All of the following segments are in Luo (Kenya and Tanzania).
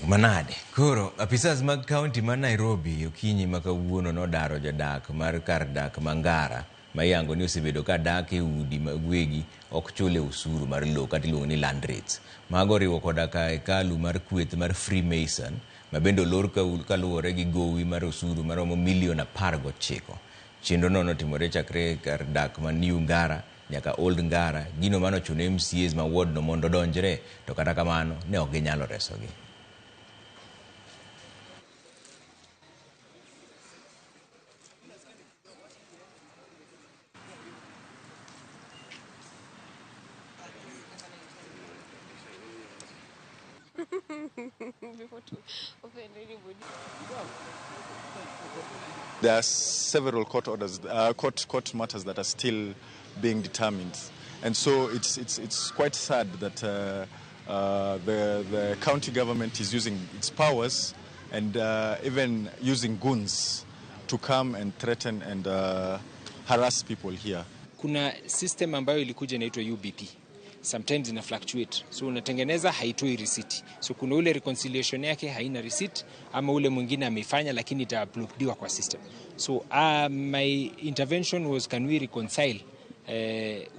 Manade. Koro, apisas mag kaunti ma Nairobi okinyi ma kawuono nodaro jodak mar kar dak ma Ngara ma iyango ni osebedo ka dak e udi mag wegi ok chule osuru mar lowo kata iluongo ni land rates. Mago oriwo koda ka hekalu mar kweth mar Freemason ma bende olor kaluwore gi gowi mar osuru maromo milion 19. Chenrono notimore chakre kar dak ma New Ngara nyaka Old Ngara, gino mane ochuno MCAs ma ward no mondo odonjre to kata kamano ne ok ginyalo resogi. Before to offend anybody. There are several court orders, court matters that are still being determined. And so it's quite sad that the county government is using its powers and even using goons to come and threaten and harass people here. Kuna system ambayo ilikuja inaitwa UBP. Sometimes ina fluctuate. So unatengeneza haitoi receipt. So kuna ule reconciliation yake haina receipt ama ule mwingine ameifanya lakini itauploadiwa kwa system. So my intervention was, can we reconcile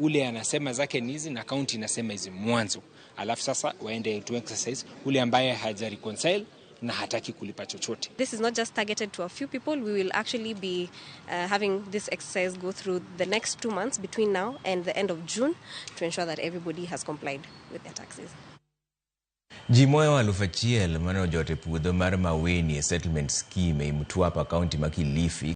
ule anasema zake ni hizi na county inasema hizi mwanzo. Alafu sasa waende to exercise ule ambaye haja reconcile na hataki kulipa chochote. This is not just targeted to a few people. We will actually be having this exercise go through the next 2 months between now and the end of June to ensure that everybody has complied with their taxes. Ji moyo 1000 mane ojot e puodho mar Maweni e settlement scheme ei Mtwapa, kaunti ma Kilifi.